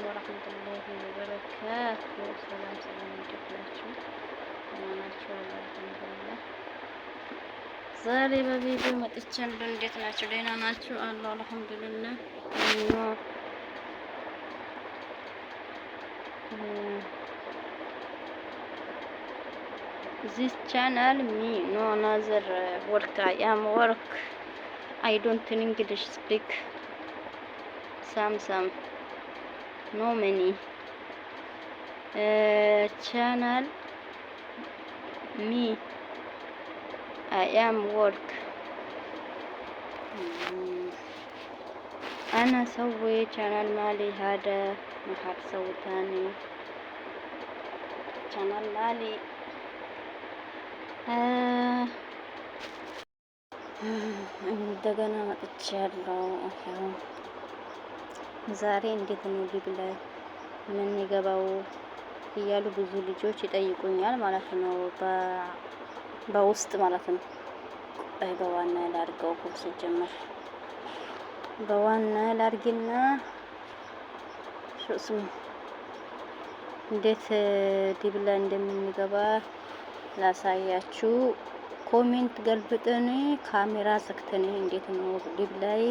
ورحمة الله وبركاته። ሰላም ሰላም፣ እንዴት ናችሁ? ደህና ናችሁ? الحمد لله። ዛሬ በቪዲዮ መጥቻለሁ። እንዴት ናችሁ? ደህና ናችሁ? አለሁ الحمد لله። እና this channel me no another work. I am work. I don't English speak some no many channel me. I am work. أنا سوي channel مالي، هذا ما حد تاني channel مالي. እንደገና መጥቻለሁ። ዛሬ እንዴት ነው live ላይ የምንገባው እያሉ ብዙ ልጆች ይጠይቁኛል ማለት ነው፣ በውስጥ ማለት ነው። ቆይ በዋና ላድርገው እኮ፣ ሲጀመር በዋና ላድርግና ስሙ እንዴት live ላይ እንደምንገባ ላሳያችሁ። Comment ገልብጠን ካሜራ ዘግተን እንዴት ነው live ላይ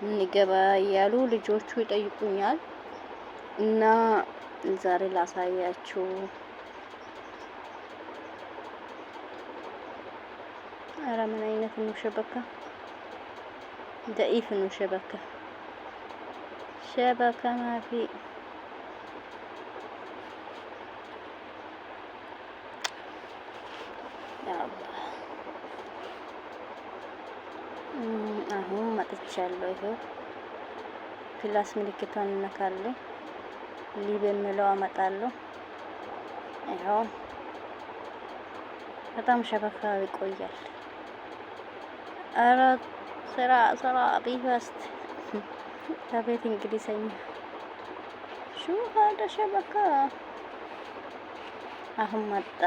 እንገባ እያሉ ልጆቹ ይጠይቁኛል እና ዛሬ ላሳያችሁ። አረ ምን አይነት ነው شبكة? ضعيف ነው شبكة، شبكة مافي. يا الله፣ አሁን መጥቻለሁ። ይኸው plus ምልክቷን እነካለሁ። Live የሚለው አመጣለሁ። ይኸው በጣም شبكة ይቆያል። ኧረ ስራ ስራ be fast። አቤት እንግሊዘኛ። شو هذا شبكة። አሁን መጣ።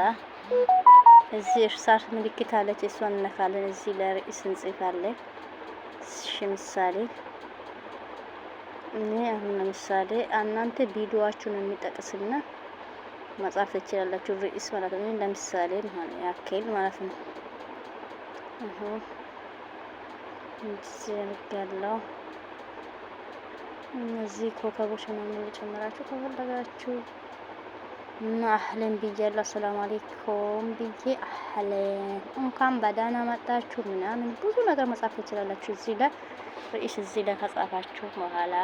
እዚህ እርሳስ ምልክት አለች፣ እሷን እነካለን። እዚህ ለርዕስ እንጽፋለን። እሺ ምሳሌ እኔ አሁን ለምሳሌ እናንተ ቪዲዮአችሁን የሚጠቅስና መጻፍ ትችላላችሁ። ርዕስ ማለት ነው። ለምሳሌ ያክል ማለት ነው። አሁን እንደዚህ አድርጋለሁ። እነዚህ ኮከቦች ምናምን እየጨመራችሁ ከፈለጋችሁ እና أهلا ብያለሁ። السلام عليكم ብዬ أهلا እንኳን በደህና መጣችሁ ምናምን ብዙ ነገር መጻፍ ትችላላችሁ። እዚህ ላይ ርዕስ እዚህ ላይ ከጻፋችሁ በኋላ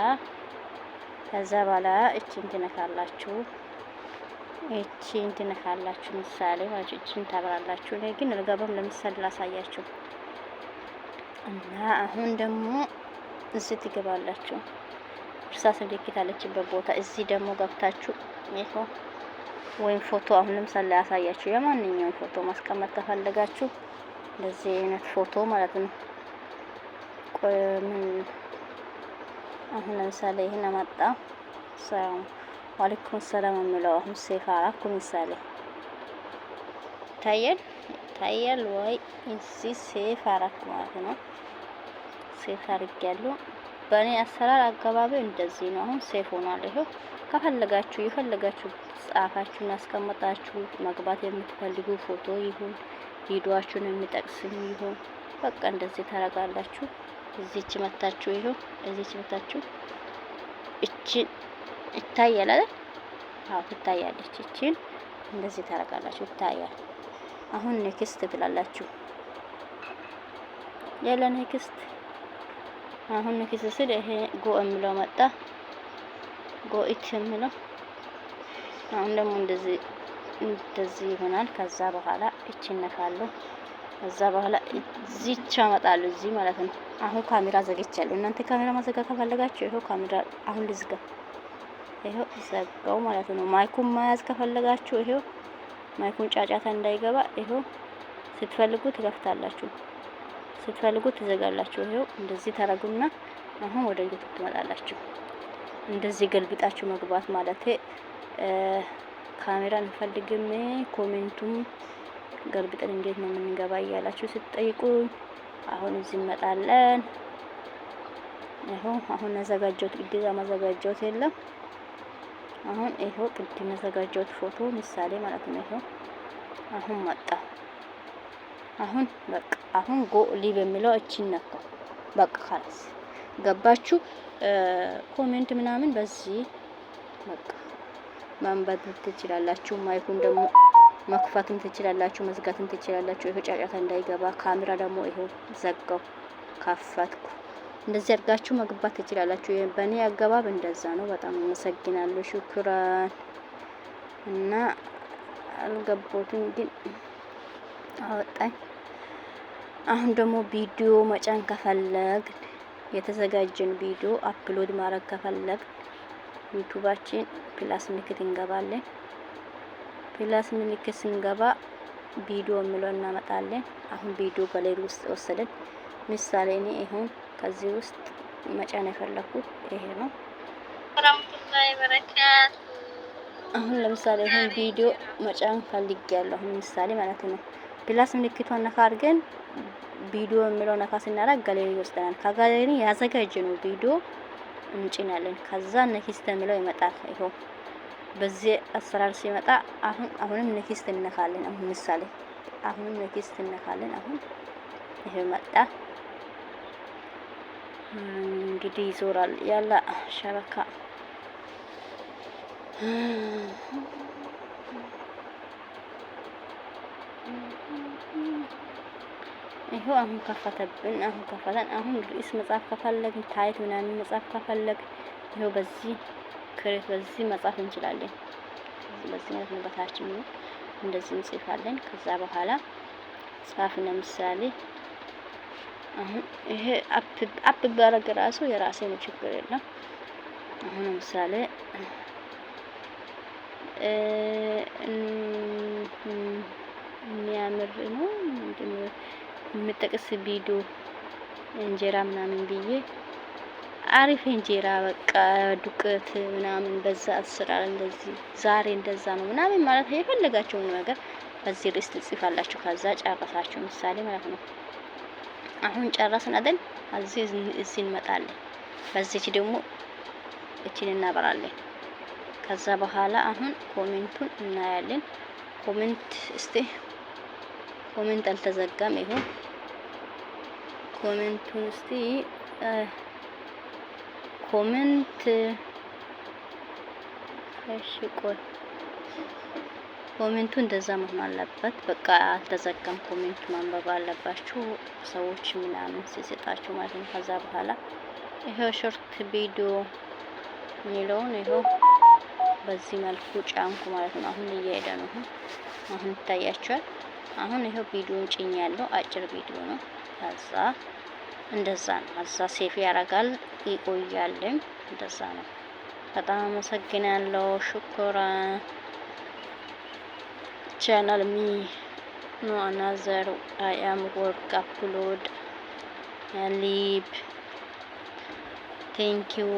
ከዛ በኋላ እቺን ትነካላችሁ። እቺን ትነካላችሁ። ምሳሌ ማለት እቺን ታብራላችሁ። እኔ ግን አልገባም። ለምሳሌ ላሳያችሁ እና አሁን ደግሞ እዚህ ትገባላችሁ። እርሳስ ምልክት ያለችበት ቦታ እዚህ ደግሞ ገብታችሁ ይኸው ወይም ፎቶ አሁን ለምሳሌ ላሳያችሁ፣ የማንኛውም ፎቶ ማስቀመጥ ከፈለጋችሁ እንደዚህ አይነት ፎቶ ማለት ነው። ቆይ ምን አሁን ለምሳሌ ይሄን አመጣ፣ ሰላም وعليكم السلام የሚለው አሁን save አራኩ። ምሳሌ ይታያል ይታያል ወይ? እዚህ save አራኩ ማለት ነው። Save አድርጌያለሁ። በእኔ አሰራር አገባቢ እንደዚህ ነው። አሁን save ሆኗል። ይኸው ከፈለጋችሁ የፈለጋችሁ ጻፋችሁ ያስቀመጣችሁ መግባት የምትፈልጉ ፎቶ ይሁን ቪዲዮአችሁን የሚጠቅስም ይሁን በቃ እንደዚህ ታረጋላችሁ። እዚች መታችሁ፣ ይኸው እዚች መታችሁ እቺ ይታያል አይደል? አዎ ትታያለች። እቺን እንደዚህ ታረጋላችሁ፣ ይታያል። አሁን next ትላላችሁ። ያለ next። አሁን next ስል ይሄ go የሚለው መጣ። Go it የሚለው አሁን ደግሞ እንደዚህ እንደዚህ ይሆናል። ከዛ በኋላ እቺን ነካለሁ። ከዛ በኋላ እዚች አመጣለሁ፣ እዚህ ማለት ነው። አሁን ካሜራ ዘግቻለሁ። እናንተ ካሜራ ማዘጋ ከፈለጋችሁ ይኸው ካሜራ አሁን ልዝጋ። ይኸው ዘጋው ማለት ነው። Mic ኡን መያዝ ከፈለጋችሁ ይኸው mic ኡን ጫጫታ እንዳይገባ ይኸው ስትፈልጉ ትከፍታላችሁ፣ ስትፈልጉ ትዘጋላችሁ። ይኸው እንደዚህ ታረጉና አሁን ወደ YouTube ትመጣላችሁ። እንደዚህ ገልብጣችሁ መግባት ማለት ካሜራ እንፈልግም፣ comment ኡም ገልብጠን እንዴት ነው የምንገባ እያላችሁ ስትጠይቁ አሁን እዚህ እንመጣለን። ይኸው አሁን ያዘጋጀሁት ግዴታ ማዘጋጀሁት የለም። አሁን ይኸው ቅድም ያዘጋጀሁት ፎቶ ምሳሌ ማለት ነው። ይኸው አሁን መጣ። አሁን በቃ አሁን go live የሚለው እቺን ነካው። በቃ خلاص ገባችሁ። Comment ምናምን በዚህ በቃ ማንበብ ትችላላችሁ። Mic ኡን ደግሞ መክፈትም ትችላላችሁ፣ መዝጋትም ትችላላችሁ። ይኸው ጫጫታ እንዳይገባ ካሜራ ደግሞ ይኸው ዘጋው፣ ከፈትኩ። እንደዚህ አድርጋችሁ መግባት ትችላላችሁ። በእኔ አገባብ እንደዛ ነው። በጣም አመሰግናለሁ። شكرا። እና አልገባሁትም ግን አወጣኝ። አሁን ደግሞ ቪዲዮ መጫን ከፈለግ፣ የተዘጋጀን ቪዲዮ upload ማድረግ ከፈለግ ዩቱባችን plus ምልክት እንገባለን። Plus ምልክት ስንገባ ቪዲዮ የሚለው እናመጣለን። አሁን ቪዲዮ ጋሌሪ ውስጥ ወሰደን። ምሳሌ እኔ አሁን ከዚህ ውስጥ መጫን የፈለኩት ይሄ ነው። አሁን ለምሳሌ አሁን ቪዲዮ መጫን ፈልጌያለሁ። አሁን ምሳሌ ማለት ነው። Plus ምልክቷን ነካ አድርገን ቪዲዮ የሚለው ነካ ስናደርግ ጋሌሪ ይወስደናል። ከጋሌሪ ያዘጋጀነው ቪዲዮ እንጭናለን። ከዛ next የሚለው ይመጣል። ይኸው በዚህ አሰራር ሲመጣ አሁን አሁንም next እንነካለን። አሁን ምሳሌ አሁንም next እንነካለን። አሁን ይሄ መጣ። እንግዲህ ይዞራል ያለ شبكة። ይኸው አሁን ከፈተብን። አሁን ከፈተን። አሁን ርዕስ መጻፍ ከፈለግን፣ title ምናምን መጻፍ ከፈለግን ይኸው በዚህ create በዚህ መጻፍ እንችላለን። በዚህ ማለት ነው። በታች እንደዚህ እንጽፋለን። ከዛ በኋላ ጻፍ። ለምሳሌ አሁን ይሄ up ባረግ ራሱ የራሴ ነው፣ ችግር የለም። አሁን ለምሳሌ የሚያምር ነው የምጠቅስ ቪዲዮ እንጀራ ምናምን ብዬ አሪፍ እንጀራ በቃ ዱቄት ምናምን በዛ አሰራር እንደዚህ ዛሬ እንደዛ ነው ምናምን ማለት የፈለጋቸውን ነገር በዚህ ርዕስ ትጽፋላችሁ። ከዛ ጨረሳችሁ ምሳሌ ማለት ነው። አሁን ጨረስን አይደል? እዚህ እንመጣለን። በዚች ደግሞ እቺን እናበራለን። ከዛ በኋላ አሁን comment ኡን እናያለን። Comment እስቲ comment አልተዘጋም። ይሁን comment ኡን እስቲ comment እሺ፣ ቆይ comment ኡ እንደዛ መሆን አለበት። በቃ አልተዘጋም። Comment ኡ ማንበብ አለባችሁ ሰዎች ምናምን ሲሰጣችሁ ማለት ነው። ከዛ በኋላ ይሄው short video የሚለውን ይኸው በዚህ መልኩ ጫንኩ ማለት ነው። አሁን እየሄደ ነው። አሁን ይታያችኋል። አሁን ይኸው ቪዲዮን ጭኛለሁ። አጭር ቪዲዮ ነው። ከዛ እንደዛ ነው። ከዛ save ያደርጋል ይቆያልም። እንደዛ ነው። በጣም አመሰግናለሁ። شكرا። Channel me no another I am work upload live. Thank you.